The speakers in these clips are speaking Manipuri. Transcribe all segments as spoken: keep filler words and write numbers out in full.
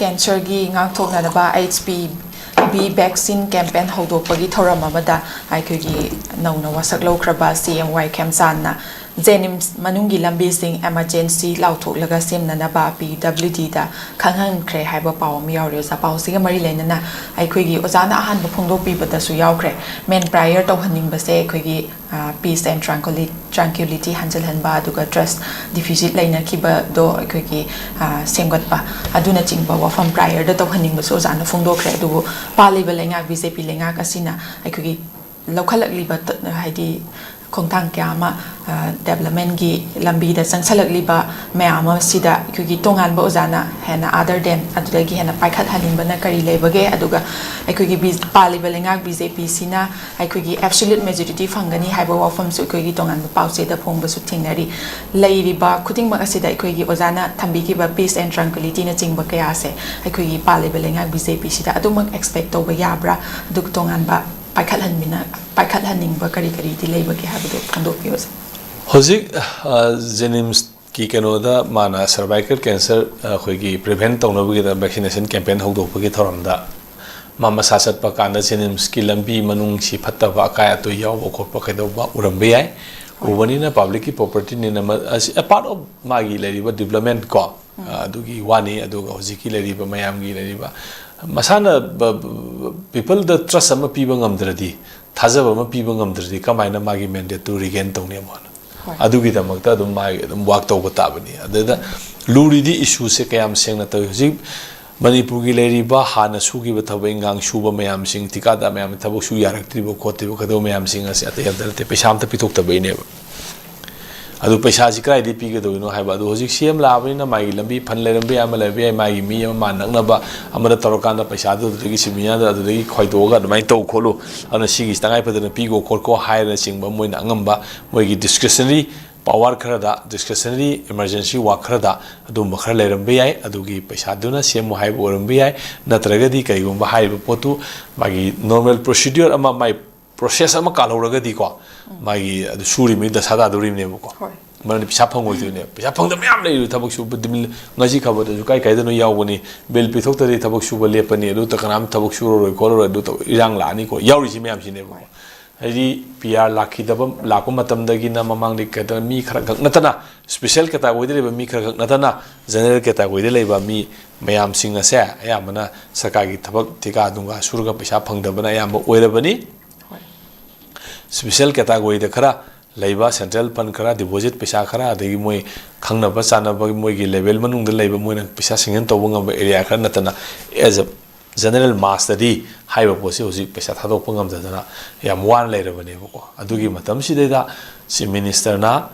ꯀꯦꯟꯁꯔꯒꯤ ꯉꯥꯛꯊꯣꯛꯅꯅꯕ H P V vaccine campaign ꯍꯧꯗꯣꯛꯄꯒꯤ ꯊꯧꯔꯝ ꯑꯃꯗ ꯑꯩꯈꯣꯏꯒꯤ ꯅꯧꯅ ꯋꯥꯁꯛ ꯂꯧꯈ꯭ꯔꯕ C M Y ꯈꯦꯝꯆꯥꯟꯅ JNIMS ꯃꯅꯨꯡꯒꯤ ꯂꯝꯕꯤꯁꯤꯡ emergency ꯂꯥꯎꯊꯣꯛꯂꯒ ꯁꯦꯝꯅꯅꯕ P W Dꯗ ꯈꯪꯍꯟꯈ꯭ꯔꯦ ꯍꯥꯏꯕ ꯄꯥꯎ ꯑꯃ ꯌꯥꯎꯔꯤ꯫ ꯑꯣꯖꯥ, ꯄꯥꯎꯁꯤꯒ ꯃꯔꯤ ꯂꯩꯅꯅ ꯑꯩꯈꯣꯏꯒꯤ ꯑꯣꯖꯥꯅ ꯑꯍꯥꯟꯕ ꯐꯣꯡꯗꯣꯛꯄꯤꯕꯗꯁꯨ ꯌꯥꯎꯈ꯭ꯔꯦ, main prayer ꯇꯧꯍꯟꯅꯤꯡꯕꯁꯦ ꯑꯩꯈꯣꯏꯒꯤ peace and tranquility ꯍꯟꯖꯤꯜꯍꯟꯕ, ꯑꯗꯨꯒ trust deficit ꯂꯩꯅꯈꯤꯕꯗꯣ ꯑꯩꯈꯣꯏꯒꯤ ꯁꯦꯝꯒꯠꯄ, ꯑꯗꯨꯅꯆꯤꯡꯕ ꯋꯥꯐꯝ prayerꯗ ꯇꯧꯍꯟꯅꯤꯡꯕꯁꯨ ꯑꯣꯖꯥꯅ ꯐꯣꯡꯗꯣꯛꯈ꯭ꯔꯦ꯫ ꯑꯗꯨꯕꯨ ꯄꯥꯜꯂꯤꯕ ꯂꯩꯉꯥꯛ, B J P ꯂꯩꯉꯥꯛ ꯑꯁꯤꯅ ꯑꯩꯈꯣꯏꯒꯤ ꯂꯧꯈꯠꯂꯛꯂꯤꯕ ꯍꯥꯏꯗꯤ ꯈꯣꯡꯊꯥꯡ ꯀꯌꯥ ꯑꯃ developmentꯀꯤ ꯂꯝꯕꯤꯗ ꯆꯪꯁꯜꯂꯛꯂꯤꯕ ꯃꯌꯥꯝ ꯑꯁꯤꯗ ꯑꯩꯈꯣꯏꯒꯤ ꯇꯣꯉꯥꯟꯕ ꯑꯣꯖꯥꯅ ꯍꯦꯟꯅ other than ꯑꯗꯨꯗꯒꯤ ꯍꯦꯟꯅ ꯄꯥꯏꯈꯠꯍꯟꯅꯤꯡꯕꯅ ꯀꯔꯤ ꯂꯩꯕꯒꯦ? ꯑꯗꯨꯒ ꯑꯩꯈꯣꯏꯒꯤ ꯕꯤ- ꯄꯥꯜꯂꯤꯕ ꯂꯩꯉꯥꯛ B J Pꯁꯤꯅ ꯑꯩꯈꯣꯏꯒꯤ absolute majority ꯐꯪꯒꯅꯤ ꯍꯥꯏꯕ ꯋꯥꯐꯝꯁꯨ ꯑꯩꯈꯣꯏꯒꯤ ꯇꯣꯉꯥꯟꯕ ꯄꯥꯎꯆꯦꯗ ꯐꯣꯡꯕꯁꯨ ꯊꯦꯡꯅꯔꯤ꯫ ꯂꯩꯔꯤꯕ ꯈꯨꯗꯤꯡꯃꯛ ꯑꯁꯤꯗꯑ ꯑꯩꯈꯣꯏꯒꯤ ꯑꯣꯖꯥꯅ ꯊꯝꯕꯤꯈꯤꯕ peace and tranquilityꯅꯆꯤꯡꯕ ꯀꯌꯥꯁꯦ ꯑꯩꯈꯣꯏꯒꯤ ꯄꯥꯜꯂꯤꯕ ꯂꯩꯉꯥꯛ BJ Pꯁꯤꯗ ꯑꯗꯨꯃꯛ expect ꯇꯧꯕ ꯌꯥꯕ꯭ꯔꯥ? ꯑꯗꯨꯒ ꯇꯣꯉꯥꯟꯕ ꯄꯥꯏꯈꯠꯍꯟꯕꯤꯅ ꯄꯥꯏꯈꯠꯍꯟꯅꯤꯡꯕ ꯀꯔꯤ ꯀꯔꯤꯗꯤ ꯂꯩꯕꯒꯦ ꯍꯥꯏꯕꯗꯨ ꯐꯣꯡꯗꯣꯛꯄꯤꯌꯨ, ꯑꯣꯖꯥ꯫ ꯍꯧꯖꯤꯛ JNIMSꯀꯤ ꯀꯩꯅꯣꯗ ꯃꯥꯅ cervical cancer ꯑꯩꯈꯣꯏꯒꯤ prevent ꯇꯧꯅꯕꯒꯤꯗ vaccination campaign ꯍꯧꯗꯣꯛꯄꯒꯤ ꯊꯧꯔꯝꯗ ꯃꯥ ꯃꯁꯥ ꯆꯠꯄ ꯀꯥꯟꯗ JNIMSꯀꯤ ꯂꯝꯕꯤ ꯃꯅꯨꯡꯁꯤ ꯐꯠꯇꯕ, ꯑꯀꯥꯏ ꯑꯇꯣꯏ ꯌꯥꯎꯕ ꯈꯣꯠꯄ ꯀꯩꯗꯧꯕ ꯎꯔꯝꯕ ꯌꯥꯏ꯫ ꯎꯕꯅꯤꯅ publicꯀꯤ propertyꯅꯤꯅ, as a part of ꯃꯥꯒꯤ ꯂꯩꯔꯤꯕ development ꯀꯣ, ꯑꯗꯨꯒꯤ ꯋꯥꯅꯤ꯫ ꯑꯗꯨꯒ ꯍꯧꯖꯤꯛꯀꯤ ꯂꯩꯔꯤꯕ ꯃꯌꯥꯝꯒꯤ ꯂꯩꯔꯤꯕ ꯃꯁꯥꯅ peopleꯗ trust ꯑꯃ ꯄꯤꯕ ꯉꯝꯗ꯭ꯔꯗꯤ, ꯊꯥꯖꯕ ꯑꯃ ꯄꯤꯕ ꯉꯝꯗ꯭ꯔꯗꯤ ꯀꯃꯥꯏꯅ ꯃꯥꯒꯤ mandateꯇꯨ regain ꯇꯧꯅꯤ ꯑꯃꯨꯛ ꯍꯟꯅ? ꯑꯗꯨꯒꯤꯗꯃꯛꯇ ꯑꯗꯨꯝ ꯃꯥꯒꯤ ꯑꯗꯨꯝ work ꯇꯧꯕ ꯇꯥꯕꯅꯤ꯫ ꯑꯗꯨꯗ ꯂꯨꯔꯤꯗꯤ issueꯁꯦ ꯀꯌꯥꯝ ꯁꯦꯡꯅ ꯇꯧꯏ꯫ ꯍꯧꯖꯤꯛ ꯃꯅꯤꯄꯨꯔꯒꯤ ꯂꯩꯔꯤꯕ ꯍꯥꯟꯅ ꯁꯨꯈꯤꯕ ꯊꯕꯛ ꯏꯟꯈꯥꯡ ꯁꯨꯕ ꯃꯌꯥꯝꯁꯤꯡ, ꯊꯤꯀꯥꯗꯥꯔ ꯃꯌꯥꯝ ꯊꯕꯛ ꯁꯨ ꯌꯥꯔꯛꯇ꯭ꯔꯤꯕ ꯈꯣꯠꯇ꯭ꯔꯤꯕ ꯀꯩꯗꯧꯕ ꯃꯌꯥꯝꯁꯤꯡ ꯑꯁꯦ ꯑꯇꯩ ꯑꯝꯇ ꯅꯠꯇꯦ, ꯄꯩꯁꯥ ꯑꯝꯇ ꯄꯤꯊꯣꯛꯇꯕꯩꯅꯦꯕ꯫ ꯑꯗꯨ ꯄꯩꯁꯥꯁꯤ ꯀꯗꯥꯏꯗꯒꯤ ꯄꯤꯒꯗꯧꯔꯤꯅꯣ ꯍꯥꯏꯕ, ꯑꯗꯨ ꯍꯧꯖꯤꯛ CM ꯂꯥꯛꯑꯕꯅꯤꯅ ꯃꯥꯒꯤ ꯂꯝꯕꯤ fund ꯂꯩꯔꯝꯕ ꯌꯥꯏ, ꯑꯃ ꯂꯩꯔꯝꯕ ꯌꯥꯏ, ꯃꯥꯒꯤ ꯃꯤ ꯑꯃ ꯃꯥ ꯅꯛꯅꯕ ꯑꯃꯗ ꯇꯧꯔꯀꯥꯟꯗ ꯄꯩꯁꯥꯗꯨ ꯑꯗꯨꯗꯒꯤ ꯁꯤꯃꯤꯅꯥꯗ ꯑꯗꯨꯗꯒꯤ ꯈꯣꯏꯗꯣꯛꯑꯒ ꯑꯗꯨꯃꯥꯏꯅ ꯇꯧ ꯈꯣꯠꯂꯨ, ꯑꯗꯨꯅ ꯁꯤꯒꯤꯁꯤ ꯇꯉꯥꯏ ꯐꯗꯅ ꯄꯤꯈꯣ ꯈꯣꯠꯈꯣ ꯍꯥꯏꯔꯅꯆꯤꯡꯕ ꯃꯣꯏꯅ ꯑꯉꯝꯕ ꯃꯣꯏꯒꯤ discretionary power ꯈꯔꯗ, discretionary emergency work ꯈꯔꯗ ꯑꯗꯨꯒꯨꯝꯕ ꯈꯔ ꯂꯩꯔꯝꯕ ꯌꯥꯏ꯫ ꯑꯗꯨꯒꯤ ꯄꯩꯁꯥꯗꯨꯅ ꯁꯦꯝꯃꯨ ꯍꯥꯏꯕ ꯑꯣꯏꯔꯝꯕ ꯌꯥꯏ꯫ ꯅꯠꯇ꯭ꯔꯒꯗꯤ ꯀꯔꯤꯒꯨꯝꯕ ꯍꯥꯏꯔꯤꯕ ꯄꯣꯠꯇꯨ ꯃꯥꯒꯤ normal procedure ꯑꯃ, ꯃꯥꯏ process ꯑꯃ ꯀꯥꯜꯍꯧꯔꯒꯗꯤꯀꯣ, ꯃꯥꯒꯤ ꯑꯗꯨ ꯁꯨꯔꯤꯕꯅꯤ, ꯗꯁꯥ ꯇꯥꯗꯧꯔꯤꯕꯅꯦꯕꯀꯣ꯫ ꯍꯣꯏ꯫ ꯃꯔꯝꯗꯤ ꯄꯩꯁꯥ ꯐꯪꯉꯣꯏꯗꯣꯏꯅꯦ꯫ ꯄꯩꯁꯥ ꯐꯪꯗꯕ ꯃꯌꯥꯝ ꯂꯩꯔꯤꯕ ꯊꯕꯛ ꯁꯨꯕ, ꯉꯁꯤ ꯈꯕꯔꯗꯁꯨ ꯀꯥꯏ ꯀꯥꯏꯗꯅꯣ ꯌꯥꯎꯕꯅꯤ, ꯕꯤꯜ ꯄꯤꯊꯣꯛꯇ꯭ꯔꯗꯤ ꯊꯕꯛ ꯁꯨꯕ ꯂꯦꯞꯄꯅꯤ, ꯑꯗꯨ ꯀꯅꯥꯝ ꯊꯕꯛ ꯁꯨꯔꯔꯣꯏ ꯈꯣꯠꯂꯔꯣꯏ, ꯑꯗꯨ ꯇꯧ-, ꯏꯔꯥꯡ ꯂꯥꯛꯑꯅꯤꯀꯣ, ꯌꯥꯎꯔꯤꯁꯤ ꯃꯌꯥꯝꯁꯤꯅꯦꯕꯀꯣ꯫ ꯍꯥꯏꯗꯤ ꯄꯤ ꯑꯥꯔ ꯂꯥꯛꯈꯤꯗꯕ, ꯂꯥꯛꯄ ꯃꯇꯝꯗꯒꯤꯅ ꯃꯃꯥꯡꯗꯒꯤ ꯀꯩꯗꯧ-, ꯃꯤ ꯈꯔ ꯈꯛ ꯅꯠꯇꯅ, ꯁ꯭ꯄꯦꯁꯦꯜ ꯀꯦꯇꯥꯒꯣꯔꯤꯗ ꯂꯩꯕ ꯃꯤ ꯈꯔ ꯈꯛ ꯅꯠꯇꯅ, ꯖꯦꯅꯔꯦꯜ ꯀꯦꯇꯥꯒꯣꯔꯤꯗ ꯂꯩꯕ ꯃꯤ ꯃꯌꯥꯝꯁꯤꯡ ꯑꯁꯦ ꯑꯌꯥꯝꯕꯅ ꯁꯔꯀꯥꯔꯒꯤ ꯊꯕꯛ ꯊꯤꯀꯥ ꯅꯨꯡꯒꯥ ꯁꯨꯔꯒ ꯄꯩꯁꯥ ꯐꯪꯗꯕꯅ ꯑꯌꯥꯝꯕ ꯑꯣꯏꯔꯕꯅꯤ꯫ ꯁ꯭ꯄꯦꯁꯦꯜ ꯀꯦꯇꯥꯒꯣꯔꯤꯗ ꯈꯔ ꯂꯩꯕ, ꯁꯦꯟꯇ꯭ꯔꯦꯜ ꯐꯟ ꯈꯔ, ꯗꯤꯄꯣꯖꯤꯠ ꯄꯩꯁꯥ ꯈꯔ, ꯑꯗꯒꯤ ꯃꯣꯏ ꯈꯪꯅꯕ ꯆꯥꯟꯅꯕ, ꯃꯣꯏꯒꯤ ꯂꯦꯚꯦꯜ ꯃꯅꯨꯡꯗ ꯂꯩꯕ, ꯃꯣꯏꯅ ꯄꯩꯁꯥ ꯁꯦꯡꯁꯟ ꯇꯧꯕ ꯉꯝꯕ ꯑꯦꯔꯤꯌꯥ ꯈꯔ ꯅꯠꯇꯅ, ꯑꯦꯖ ꯑ ꯖꯦꯅꯔꯦꯜ ꯃꯥꯁꯇꯗꯤ ꯍꯥꯏꯔꯤꯕ ꯄꯣꯠꯁꯤ ꯍꯧꯖꯤꯛ ꯄꯩꯁꯥ ꯊꯥꯗꯣꯛꯄ ꯉꯝꯗꯗꯅ ꯌꯥꯝ ꯋꯥꯅ ꯂꯩꯔꯕꯅꯦꯕꯀꯣ꯫ ꯑꯗꯨꯒꯤ ꯃꯇꯝꯁꯤꯗꯩꯗ ꯆꯤꯐ ꯃꯤꯅꯤꯁꯇꯔꯅ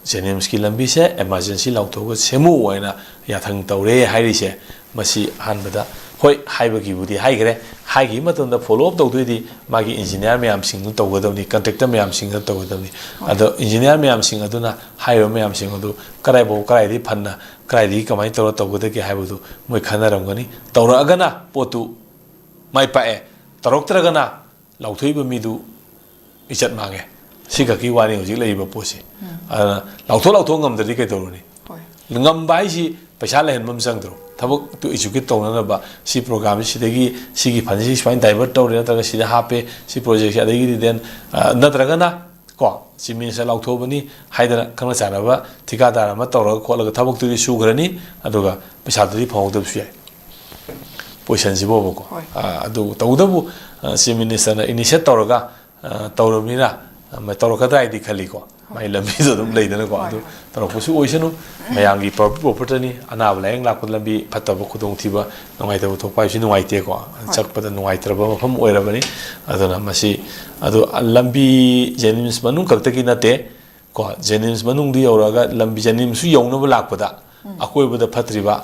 ꯖꯦꯅꯤꯝꯁꯀꯤ ꯂꯝꯕꯤꯁꯦ ꯑꯦꯃꯔꯖꯦꯟꯁꯤ ꯂꯥꯎꯊꯣꯛꯑꯒ ꯁꯦꯝꯃꯨ ꯍꯥꯏꯅ ꯌꯥꯊꯪ ꯇꯧꯔꯦ ꯍꯥꯏꯔꯤꯁꯦ, ꯃꯁꯤ ꯑꯍꯥꯟꯕꯗ ꯍꯣꯏ ꯍꯥꯏꯕꯒꯤꯕꯨꯗꯤ ꯍꯥꯏꯈ꯭ꯔꯦ꯫ ꯍꯥꯏꯈꯤꯕ ꯃꯇꯝꯗ ꯐꯣꯂꯣ ꯑꯞ ꯇꯧꯗꯣꯏꯗꯤ ꯃꯥꯒꯤ ꯏꯟꯖꯤꯅꯤꯌꯥꯔ ꯃꯌꯥꯝꯁꯤꯡꯗꯨ ꯇꯧꯒꯗꯕꯅꯤ, ꯀꯟꯇ꯭ꯔꯦꯛꯇꯔ ꯃꯌꯥꯝꯁꯤꯡꯗꯨ ꯇꯧꯒꯗꯕꯅꯤ꯫ ꯑꯗꯣ ꯏꯟꯖꯤꯅꯤꯌꯥꯔ ꯃꯌꯥꯝꯁꯤꯡ ꯑꯗꯨꯅ ꯍꯥꯏꯔꯤꯕ ꯃꯌꯥꯝꯁꯤꯡ ꯑꯗꯨ ꯀꯗꯥꯏꯐꯥꯎ, ꯀꯗꯥꯏꯗꯒꯤ ꯐꯟꯅ, ꯀꯗꯥꯏꯗꯒꯤ ꯀꯃꯥꯏꯅ ꯇꯧꯔ ꯇꯧꯒꯗꯒꯦ ꯍꯥꯏꯕꯗꯨ ꯃꯣꯏ ꯈꯟꯅꯔꯝꯒꯅꯤ꯫ ꯇꯧꯔꯛꯑꯒꯅ ꯄꯣꯠꯇꯨ ꯃꯥꯏ ꯄꯥꯛꯑꯦ, ꯇꯧꯔꯛꯇ꯭ꯔꯒꯅ ꯂꯥꯎꯊꯣꯛꯏꯕ ꯃꯤꯗꯨ ꯏꯖꯠ ꯃꯥꯡꯉꯦ꯫ ꯁꯤꯈꯛꯀꯤ ꯋꯥꯅꯤ ꯍꯧꯖꯤꯛ ꯂꯩꯔꯤꯕ ꯄꯣꯠꯁꯤ꯫ ꯑꯗꯨꯅ ꯂꯥꯎꯊꯣꯛ, ꯂꯥꯎꯊꯣꯛ ꯉꯝꯗ꯭ꯔꯗꯤ ꯀꯩꯗꯧꯔꯨꯅꯤ? ꯉꯝꯕ ꯍꯥꯏꯁꯤ ꯄꯩꯁꯥ ꯂꯩꯍꯟꯕ ꯑꯃ ꯆꯪꯗ꯭ꯔꯣ? ꯊꯕꯛꯇꯨ ꯑꯦꯛꯖꯤꯀ꯭ꯌꯨꯠ ꯇꯧꯅꯅꯕ ꯁꯤ ꯄ꯭ꯔꯣꯒ꯭ꯔꯥꯝꯁꯤ ꯁꯤꯗꯒꯤ ꯁꯤꯒꯤ ꯐꯟꯁꯤ ꯁꯨꯃꯥꯏꯅ ꯗꯥꯏꯚꯔꯠ ꯇꯧꯔꯦ, ꯅꯠꯇ꯭ꯔꯒ ꯁꯤꯗ ꯍꯥꯞꯄꯦ, ꯁꯤ ꯄ꯭ꯔꯣꯖꯦꯛꯁꯦ, ꯑꯗꯒꯤꯗꯤ ꯗꯦꯟ, ꯑ, ꯅꯠꯇ꯭ꯔꯒꯅ ꯀꯣ, ꯆꯤꯐ ꯃꯤꯅꯤꯁꯇꯔ ꯂꯥꯎꯊꯣꯛꯑꯕꯅꯤ ꯍꯥꯏꯗꯅ ꯈꯪꯅ ꯆꯥꯟꯅꯕ ꯊꯤꯀꯥꯗꯥꯔ ꯑꯃ ꯇꯧꯔꯒ ꯈꯣꯠꯂꯒ ꯊꯕꯛꯇꯨꯗꯤ ꯁꯨꯈ꯭ꯔꯅꯤ, ꯑꯗꯨꯒ ꯄꯩꯁꯥꯗꯨꯗꯤ ꯐꯪꯍꯧꯗꯕꯁꯨ ꯌꯥꯏ꯫ ꯄꯣꯖꯤꯁꯟꯁꯤꯐꯥꯎꯕꯀꯣ꯫ ꯑ, ꯑꯗꯨ ꯇꯧꯕꯇꯕꯨ, ꯑ, ꯆꯤꯐ ꯃꯤꯅꯤꯁꯇꯔꯅ ꯏꯅꯤꯁꯤꯌꯦꯠ ꯇꯧꯔꯒ, ꯑ, ꯇꯧꯔꯕꯅꯤꯅ, ꯑ, ꯇꯧꯔꯛꯀꯗ꯭ꯔꯥ ꯍꯥꯏꯗꯤ ꯈꯜꯂꯤꯀꯣ꯫ ꯃꯥꯏ ꯂꯝꯕꯤꯗꯣ ꯑꯗꯨꯝ ꯂꯩꯗꯅꯀꯣ꯫ ꯑꯗꯨ ꯇꯧꯔꯛꯄꯁꯨ ꯑꯣꯏꯁꯅꯨ꯫ ꯃꯌꯥꯝꯒꯤ ꯄꯕ꯭ꯂꯤꯛ ꯄ꯭ꯔꯣꯄꯔꯇꯤꯅꯤ꯫ ꯑꯅꯥꯕ ꯂꯥꯏꯌꯦꯡ ꯂꯥꯛꯄꯗ ꯂꯝꯕꯤ ꯐꯠꯇꯕ, ꯈꯨꯗꯣꯡꯊꯤꯕ, ꯅꯨꯡꯉꯥꯏꯇꯕ ꯊꯣꯛꯄ ꯍꯥꯏꯕꯁꯤ ꯅꯨꯡꯉꯥꯏꯇꯦꯀꯣ꯫ ꯆꯠꯄꯗ ꯅꯨꯡꯉꯥꯏꯇ꯭ꯔꯕ ꯃꯐꯝ ꯑꯣꯏꯔꯕꯅꯤ꯫ ꯑꯗꯨꯅ ꯃꯁꯤ, ꯑꯗꯨ ꯂꯝꯕꯤ ꯖꯦꯅꯤꯝꯁ ꯃꯅꯨꯡ ꯈꯛꯇꯒꯤ ꯅꯠꯇꯦ꯫ ꯀꯣ, ꯖꯦꯅꯤꯝꯁ ꯃꯅꯨꯡꯗ ꯌꯧꯔꯛꯑꯒ ꯂꯝꯕꯤ, ꯖꯦꯅꯤꯝꯁꯁꯨ ꯌꯧꯅꯕ ꯂꯥꯛꯄꯗ ꯑꯀꯣꯏꯕꯗ ꯐꯠꯇ꯭ꯔꯤꯕ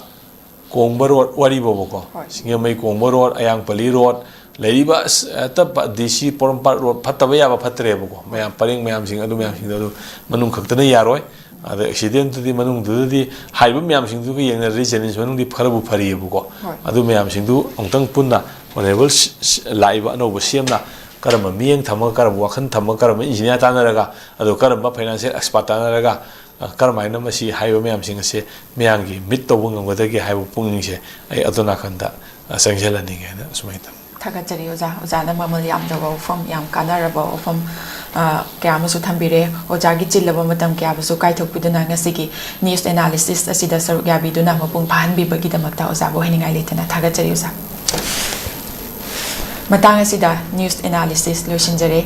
ꯀꯣꯡꯕ ꯔꯣꯗ ꯋꯥꯔꯤꯕꯣꯕꯀꯣ, ꯁꯤꯡꯖꯃꯩ ꯀꯣꯡꯕ ꯔꯣꯗ, ꯑꯌꯥꯡꯄꯜꯂꯤ ꯔꯣꯗ, ꯂꯩꯔꯤꯕ ꯑꯁ, ꯍꯦꯛꯇ ꯄ-, ꯗꯤ ꯁꯤ ꯄꯣꯔꯣꯝꯄꯥꯠ ꯔꯣꯗ ꯐꯠꯇꯕ ꯌꯥꯕ ꯐꯠꯇ꯭ꯔꯦꯕꯀꯣ꯫ ꯃꯌꯥꯝ ꯄꯔꯦꯡ ꯃꯌꯥꯝꯁꯤꯡ ꯑꯗꯨ ꯃꯌꯥꯝꯁꯤꯡꯗꯣ ꯑꯗꯨ ꯃꯅꯨꯡ ꯈꯛꯇꯅ ꯌꯥꯔꯣꯏ꯫ ꯑꯗ ꯑꯦꯛꯁꯤꯗꯦꯟꯇꯨꯗꯤ ꯃꯅꯨꯡꯗꯨꯗꯗꯤ ꯍꯥꯏꯔꯤꯕ ꯃꯌꯥꯝꯁꯤꯡꯗꯨꯒ ꯌꯦꯡꯅꯔꯗꯤ ꯖꯦꯅꯤꯝꯁ ꯃꯅꯨꯡꯗꯤ ꯈꯔꯕꯨ ꯐꯔꯤꯑꯕꯀꯣ꯫ ꯑꯗꯨ ꯃꯌꯥꯝꯁꯤꯡꯗꯨ ꯑꯃꯨꯛꯇꯪ ꯄꯨꯟꯅ ꯑꯣꯅꯔꯦꯕꯜ ꯁꯤ-, ꯁꯤ-, ꯂꯥꯛꯏꯕ ꯑꯅꯧꯕ ꯁꯤ ꯑꯦꯝꯅ ꯀꯔꯝꯕ ꯃꯤꯠꯌꯦꯡ ꯊꯝꯃꯒ, ꯀꯔꯝꯕ ꯋꯥꯈꯜ ꯊꯝꯃꯒ, ꯀꯔꯝꯕ ꯏꯟꯖꯤꯅꯤꯌꯥꯔ ꯇꯥꯟꯅꯔꯒ, ꯑꯗꯨꯒ ꯀꯔꯝꯕ ꯐꯥꯏꯅꯥꯟꯁꯤꯌꯦꯜ ꯑꯦꯛꯁꯄꯥꯔꯠ ꯇꯥꯟꯅꯔꯒ ꯑ, ꯀꯔꯝꯍꯥꯏꯅ ꯃꯁꯤ ꯍꯥꯏꯔꯤꯕ ꯃꯌꯥꯝꯁꯤꯡ ꯑꯁꯦ ꯃꯤꯌꯥꯝꯒꯤ ꯃꯤꯠ ꯇꯧꯕ ꯉꯝꯒꯗꯒꯦ ꯍꯥꯏꯕ ꯄꯨꯛꯅꯤꯡꯁꯦ ꯑꯩ ꯑꯗꯣ ꯅꯥꯀꯟꯗ, ꯑ, ꯆꯪꯁꯤꯜꯍꯟꯅꯤꯡꯉꯦꯅ ꯑꯁꯨꯃꯥꯏꯅ ꯊꯝꯃꯤ꯫ ꯊꯥꯒꯠꯆꯔꯤ ꯑꯣꯖꯥ꯫ ꯑꯣꯖꯥꯅ ꯃꯃꯜ ꯌꯥꯝꯗꯕ ꯋꯥꯐꯝ, ꯌꯥꯝ ꯀꯥꯟꯅꯔꯕ ꯋꯥꯐꯝ, ꯑ, ꯀꯌꯥ ꯑꯃꯁꯨ ꯊꯝꯕꯤꯔꯦ꯫ ꯑꯣꯖꯥꯒꯤ ꯆꯤꯜꯂꯕ ꯃꯇꯝ ꯀꯌꯥꯕꯨꯁꯨ ꯀꯥꯏꯊꯣꯛꯄꯤꯗꯨꯅ ꯉꯁꯤꯒꯤ news analysis ꯑꯁꯤꯗ ꯁꯔꯨꯛ ꯌꯥꯕꯤꯗꯨꯅ ꯃꯄꯨꯡ ꯐꯥꯍꯟꯕꯤꯕꯒꯤꯗꯃꯛꯇ ꯑꯣꯖꯥꯕꯨ ꯍꯥꯏꯅꯤꯡꯉꯥꯏ ꯂꯩꯇꯅ ꯊꯥꯒꯠꯆꯔꯤ ꯑꯣꯖꯥ꯫ ꯃꯇꯥꯡ ꯑꯁꯤꯗ news analysis ꯂꯣꯏꯁꯤꯟꯖꯔꯦ꯫